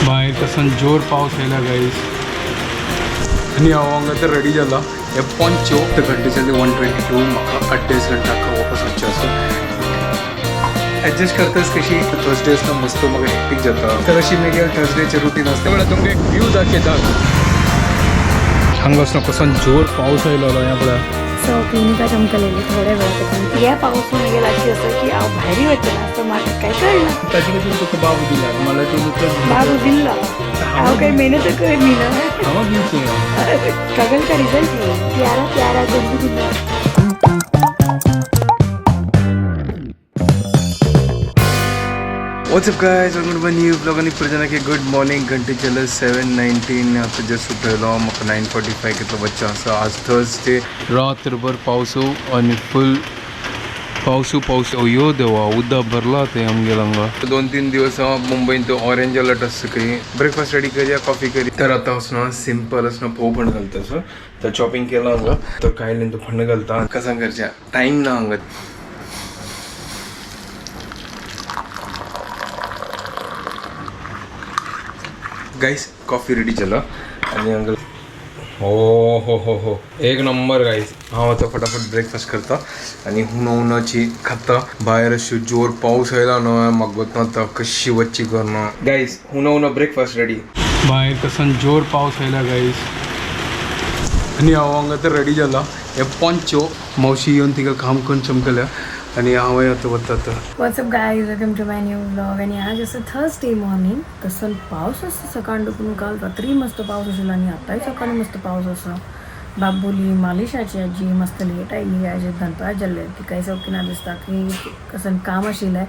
बाहेर तसं जोर पाऊस यायला गाईस आणि हांव हांगा तर रेडी जाला हे पोंचो तर घंटे जाले 122 म्हाका 28 घंटा वापस वचचें आसा. ॲडजस्ट करतास कशी थर्सडे आसता मस्त म्हाका हेक्टीक जाता तर अशी मागीर थर्सडेचें रुटीन आसता म्हळ्यार तुमकां एक व्यू दाखयता. हांगा वचना कसो जोर पावस आयलो ह्या पळय. सो क्लिनिकात आमकां लेली थोड्या वेळा या पावसून गेला अशी असं की हांव भायरूय वचना असं म्हाका काय कळना. ताजे खातीर तुका बाबू दिला मला तूं बाबू दिल्लो हांव काही मेहनत करनी ना. हांव दिवचें. स्ट्रगल का रिझल्ट है प्यारा प्यारा Guddu Guddu. What's up guys, welcome to my new vlog. आणि पुरजना की गुड मॉर्निंग. घंटे चले 7:19. आता जस्ट उठयलो म्हाका 9:45 कितलो बच्चा आसा. आज थर्सडे, रात्रभर पावसू आणि फुल पावसू पावस. अयो देवा, उदक भरला ते आमगेल हांगा. 2-3 दिवस मुंबईत ऑरेंज अलर्ट आसता खंय. ब्रेकफास्ट रेडी करया, कॉफी करी. तर आता वचना सिंपल असं फोव पण घालता असं. तर चॉपिंग केलं हांगा, तर कायलें तो फंड घालता. कसं करच्या टायम ना हांगा. गाईस कॉफी रेडी झाला आणि अंकल हो हो हो हो एक नंबर गाईस. हांव आतां फटाफट ब्रेकफास्ट करता आणि हुना हुनाची खाता. भायर अशी जोर पाऊस आयला न्हय म्हाका आतां कशी वच्ची करना. गाईस हुना हुना ब्रेकफास्ट रेडी. भायर कसन जोर पाऊस आयला गाईस आणि हांव हांगा तर रेडी जाला. हे पोंचो मावशी येवन तिका काम करून चमकल्या आणि हांवय आतां वता आतां. What's up guys, welcome to my new vlog. आणि आज असं थर्सडे मॉर्निंग तसं पाऊस असतो सकाळ दुखून. काल रात्री मस्त पाऊस असेल आणि आताही सकाळी मस्त पाऊस असं. बाबुली मालिशाची आजी मस्त लेट आयली आज, दनपार जाल्ले. ती काही सौखी ना दिसता की कसं काम आशिल्लें,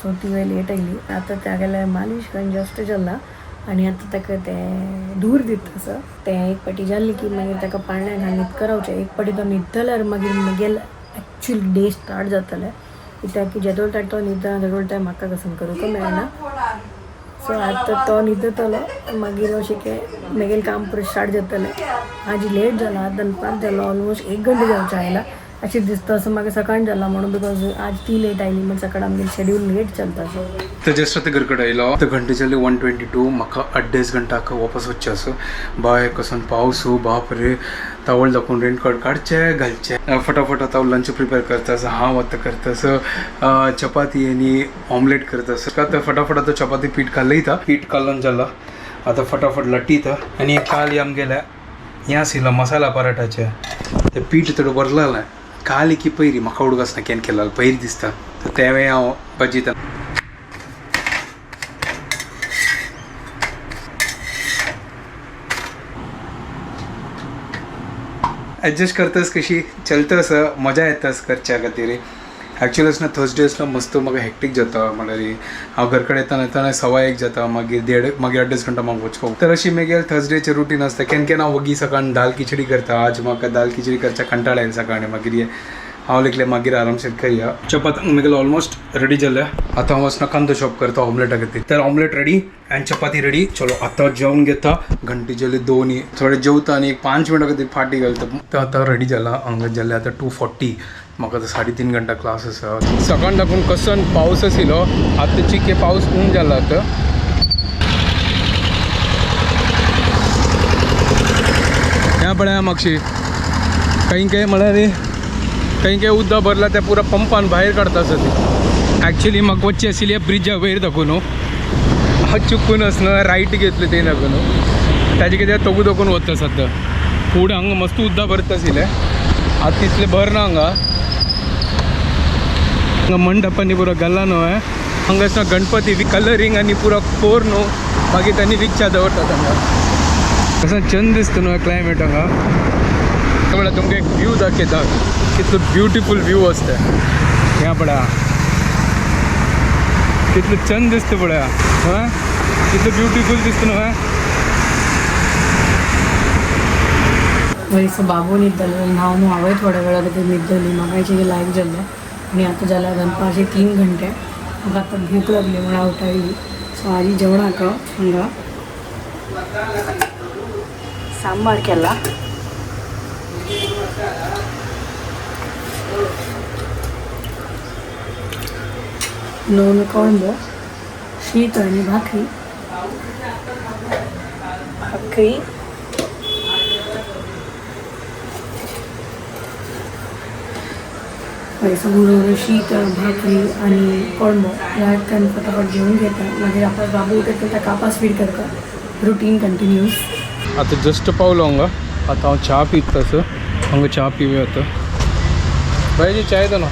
सो ती वेळ लेट आयली. आतां तागेलें मालिश करून जस्ट जाला आणि आतां ताका तें धूर दिता असं. तें एक पाटी जाल्ली की मागीर ताका पाळण्या घालून न्हिद रावचें. एक पाटी तो न्हिदल्यार मागीर म्हगेल एक्चुअल डे स्टार्ट जातलें. कित्याक की जेदोळ टायम तो न्हिदना तेदोळ टायम म्हाका कसन करूंक मेळना. सो आतां तो न्हिदतलो मागीर अशें की म्हगेलें काम पुरें स्टार्ट जातलें. आज लेट जाला, दनपार जालो, ऑलमोस्ट 1 घंटे जावचें आयला अशें दिसता असं म्हाका. सकाळ जाला म्हणून because आज ती लेट आयली म्हण सकाळ आमगेलें शेड्यूल लेट चलता. सो तर जस्ट आतां घरकडे आयलो. तर घंटे जाले 122. म्हाका 2.5 घंटा वापस वचचें आसा. बाय कसन पावस, बाप रे. तावळ दाखोवन रेनकोट काडचें घालचें. फटाफट आतां लंच प्रिपेर करता आसा. हांव आतां करता आसा चपाती आनी ऑमलेट करता आसा. आतां फटाफट आतां चपाती पीठ कालयता. पीठ कालोवन जाला, आतां फटाफट लटीता. आनी काल आमगेलें हें आशिल्लो मसाला पराठाचें तें पीठ थोडें भरलेलें. काल की पयरी म्हाका उडगास ना केन्ना केला पयरी दिसता, तर तेंवूय हांव भाजीता. ॲडजस्ट करतास कशी चलता असं, मजा येता करच्या खातीर. ॲक्च्युअली असं थर्सडे असलो मस्त म्हाका हेक्टीक जाता. म्हणल्यार हांव घर कडेन येतना येतना 1:15 जाता, मागीर 1.5, मागीर 2.5 घंटा म्हाका वचपाक. तर अशी मागीर थर्सडेचें रुटीन आसता. केन्ना केन्ना हांव वगी सकाळ दाल खिचडी करता. आज म्हाका दाल खिचडी करच्या कंटाळ आयलो सकाळी. मागीर हांव लेखलें मागीर आरामशीर करया. चपात मागीर ऑलमोस्ट रेडी जाल्या. आतां हांव वचना कांदो चॉप करता ऑमलेटा खातीर. तर ऑमलेट रेडी आनी चपाती रेडी. चलो आतां जेवण घेता. घंटे जाले 2. थोडे जेवता आनी 5 मिनटां खातीर फाटी घालता. तर आतां रेडी जाला. हांगा जाले आतां 2:40. म्हाका आतां 3.5 घंटा क्लास आसा. सकाळ दाखून कसन पावस आशिल्लो, आतां चिके पावस उण जाला आतां. ह्या पळया मागशी काही काही म्हळ्यार काही काही उदक भरला त्या पुरा पंपान भायर काडता आसा ती. ॲक्च्युली म्हाका वच्ची आशिल्ली ब्रिजा वयर दाखोवन हांव चुकून आसना रायट घेतलें ते दाखोवन. ताजे कित्याक तगू दाखोवन वता सद्दां. फुडें हांगा मस्त उदक भरता आशिल्लें, आतां तितलें भरना हांगा. हांगा मंडपांनी पुरो गल्ला न्हू हांगा आसना गणपती बी कलरींग आनी पुरो कोर न्हू, मागीर तांणी रिक्षा दवरतात हांगा. कसो चंद दिसता न्हू क्लायमेट हांगा. म्हळ्यार तुमकां एक व्यू दाखयता कितलो ब्युटिफूल व्यू आसता. ह्या पळया कितलो चंद दिसता पळया. हां कितलो ब्युटिफूल दिसता न्हू. वय सो बाबू न्हिदलो, हांव न्हू हांवूय थोड्या वेळा भितर न्हिदली. म्हाका लायक जाल्लें आनी आतां जाल्या दनपारचे 3 घंटे. म्हाका आतां भूक लागली म्हूण हांव उठायली. सो आजी जेवणाक हांगा सांबार केला. नोन कोळंबो, शीत आणि भाकरी. भाकरी, सगळं शीत, भाकरी आणि कोळंबो ह्या कारण फटाफट जेवून घेता. मागीर आपण बाबू उठत ताका कापास फीड करता. Routine continues. आता जस्ट पावलो हांगा. आतां हांव च्या पिता तसो हांगा च्या पिवया आतां. भाई चाय दो ना.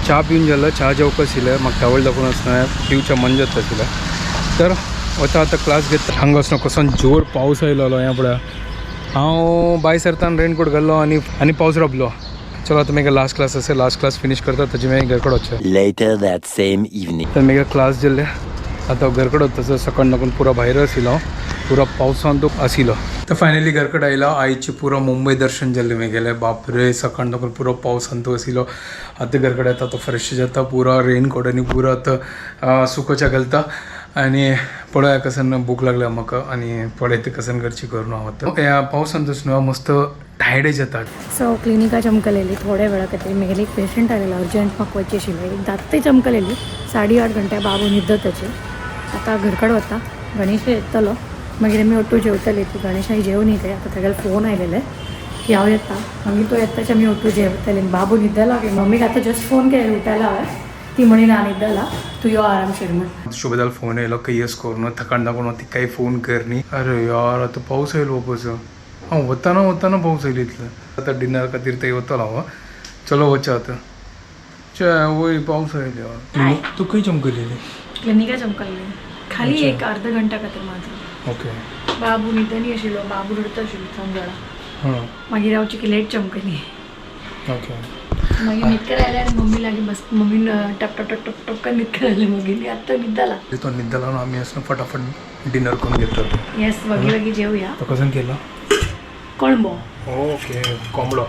च्या पिवन जालो. च्या जेवपाक आशिल्लें म्हाका टावल दाखोवन आसतना पिवच्या मन जाता आशिल्लें. तर वता आतां क्लास घेता. हांगा वचना कसो जोर पावस आयलो ह्या पळय. हांव भायर सरताना रेनकोट घाल्लो आनी आनी पावस राबलो. चलो आतां मागीर लास्ट क्लास आसा, लास्ट क्लास फिनीश करता, ताजे मागीर घर कडेन वचचें. Later that same evening. तर मागीर क्लास जाल्ले आतां घर कडेन वता. सकाळ नाकून पुरो भायर आशिल्लो हांव, पुरो पावसांत आशिल्लो. तर फायनली घर कडेन आयलो. आईची पुरो मुंबय दर्शन जाल्लें मागीर. बापरे, सकाळ नाकून पुरो पावसांत आशिल्लो. आतां घर कडेन येता तो फ्रेश जाता, पुरो रेनकोट आनी पुरो आतां सुकोच्या घालता आनी पळोवया कसन भूक लागल्या म्हाका आनी पळयता कसन घरची करून हांव आतां. ह्या पावसांत न्हू मस्त टायर्ड जाता. सो क्लिनिका चमकलेली थोड्या वेळा खातीर. मेगेली एक पेशंट आलेलो अर्जंट, म्हाका वचचें आशिल्लें. एक दात्तय चमकलेली 8.30 घंटे बाबू न्हिदताचे. आतां घरकड वता, गणेश येतलो मागीर आमी ओटू जेवतली. ती गणेशाक जेवन येता. आतां तागेलो फोन आयलेले की हांव येता, मागीर तो येताच आमी ओटू जेवतली. बाबू न्हिदला की मम्मीक आतां जस्ट फोन केले उठायला हांवें. ती म्हणी ना न्हिदला, तूं यो आरामशीर म्हण. शुभदाला फोन येयलो कैयस करून थकान दाखोवन ती काही फोन कर न्ही. अरे यार, आतां पावस येयलो वापस. हांव वताना वताना पावस येयलो इतलो. आतां डिनर खातीर थंय वतलो हांव. चलो वचा आतां. चे वय पावस येयलो. तूं खंय चमकलेली? क्लिनिका चमकल्ली खाली एक अर्ध घंटा खातीर मात्र. ओके. बाबू न्हिदनी आशिल्लो, बाबू रडत आशिल्लो समजळा. हां. मागीर हांव चिकी लेट चमकली. ओके. मागीर न्हिदकर आयले आनी मम्मी लागीं बस. मम्मीन टप टप टप टप टप कर न्हिदकर आयले. मागीर आत्तां न्हिदला. तो न्हिदला न्हू आमी वचून फटाफट डिनर करून घेतलो. येस, वगी वगी जेवया. तो कसन केला? कोळंबो. ओके, कोंबडो.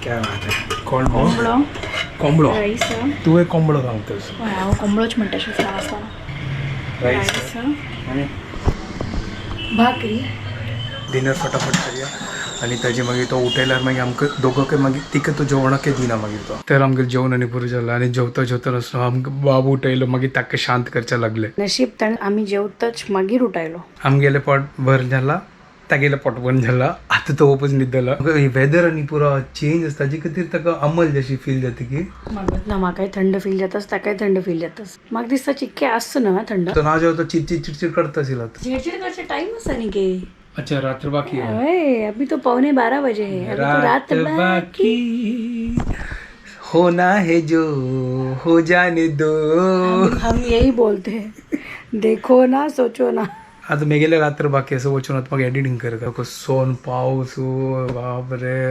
क्या बात है, कोंबडो. कोंबडो. कोंबडो. राईस. तुवें कोंबडो सांगतस. हांव कोंबडोच म्हणटा शिकता आसतना. राईस राईस आनी भाकरी. डिनर फटाफट करया आनी ताजे मागीर तो उठयल्यार मागीर आमकां दोगांकय मागीर तिका तो जेवणाकय दिना मागीर तो. तर आमगेलें जेवण आनी पुरो जालें आनी जेवता जेवता आसतना आमकां बाबू उठयलो. मागीर ताका शांत करचें लागलें. नशीब ताणें आमी जेवताच मागीर उठायलो. आमगेलें पोट भर जाला, तागेलें पोट भर जाला. आतां तो वोपच न्हिदलो. वेदर आनी पुरो चेंज आसता ताजे खातीर ताका अमल जशी फील जाता की. म्हाका ना, म्हाकाय थंड फील जाताच, ताकाय थंड फील जाताच. म्हाका दिसता चिक्के आसता ना थंड. तो ना जेवता चिडचिड चिडचिड करता आशिल्लो. चिडचिड करचे टाइम आसा न्ही गे. अच्छा, रात्र बाकी है. अरे, अभी तो 11:45 बजे है, अभी तो रात बाकी. होना है जो हो जाने दो. हम यही बोलते हैं, देखो ना सोचो ना. आता मेगेले रात्र बाकी असं वचून आता मग एडिटिंग कर. सोन पाऊस, ओ बाप रे,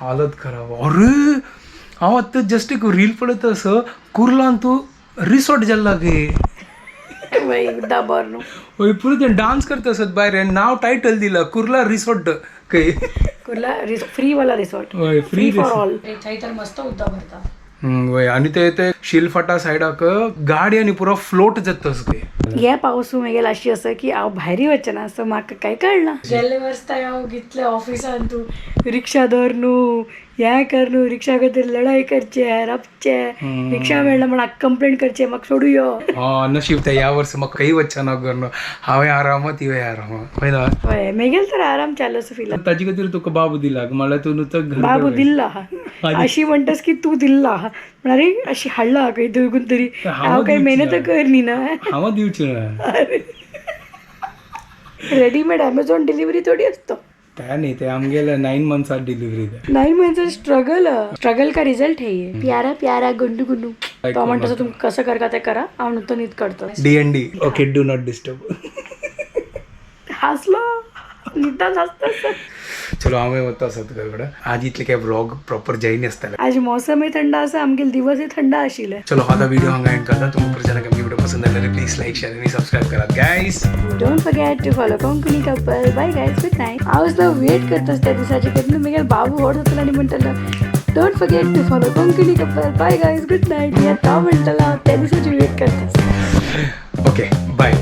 हालत खराब. अरे हांव आतां जस्ट एक रील पळयता असं कुर्लान तूं रिसॉर्ट जाल्ला गे. दाबर न्हू. हय, पुरो ते डान्स करता असत भायर. नांव टायटल दिला कुर्ला रिसॉर्ट खंय. कुर्ला फ्री वाला रिसॉर्ट. हय. Free for all. तर मस्त उद्दा भरता. वय आनी ते ते शिलफाटा सायडाक गाडी आनी पुरो फ्लोट जाता खंय. ह्या पावसू मेगेल अशी आसा की हांव भायरय वचना, सो म्हाका काय कळना. गेल्ले वर्स तर हांव कितले ऑफिसान तूं रिक्षा धर न्हू, हें कर न्हू, रिक्षा खातीर लढाई करचे, राबचे, रिक्षा मेळना म्हण कंप्लेंट करचे, म्हाका सोडू यो. हा, नशीब ते ह्या वर्स म्हाका खंय वचना करून हांवें आरामात तिवें आरामात हय ना. हय, मेगेल तर आराम चालू असो फील. ताजे खातीर तुका बाबू दिला म्हणल्यार तूं नुस्तं घर. बाबू दिल्ला अशी म्हणटास की तूं दिल्ला म्हळ्यार अशी हाडला खंय दुगून तरी. हांव काही मेहनत कर न्ही ना. हांव दिवचें ना. रेडीमेड अमेझॉन डिलिव्हरी थोडी असतो. त्या न्ही, ते आमगेले 9 मंथ्सात डिलिव्हरी द्या. 9 मंथ्स स्ट्रगल, स्ट्रगल का रिझल्ट है ये. प्यारा प्यारा गुंडू गुंडू. तो म्हणतो तुम कसं करका ते करा, हांव नुतो न्हीद करतो. DND, okay, do not disturb. हासलो, निदान हासता. चलो, हांवें वता आसत घरा. आज इतले काय व्लॉग प्रॉपर जायनी आसतले. आज मौसमय थंड आसा, आमगेले दिवसय थंड आशिल्ले. चलो, आता व्हिडिओ हांगा एंड करता. तुमकां परत आमगे व्हिडिओ पसंद आसल्यार प्लीज लाईक, शेअर आणि सबस्क्राईब करात guys. Don't forget to follow Konkani couple. Bye guys, good night. हांव सुद्दां वेट करता त्या दिसाची, केन्ना म्हगेलो बाबू व्हड जातलो आनी म्हणटलो don't forget to follow Konkani couple, bye guys, good night. येता म्हणटलो हांव त्या दिसाची वेट करता. Okay, bye.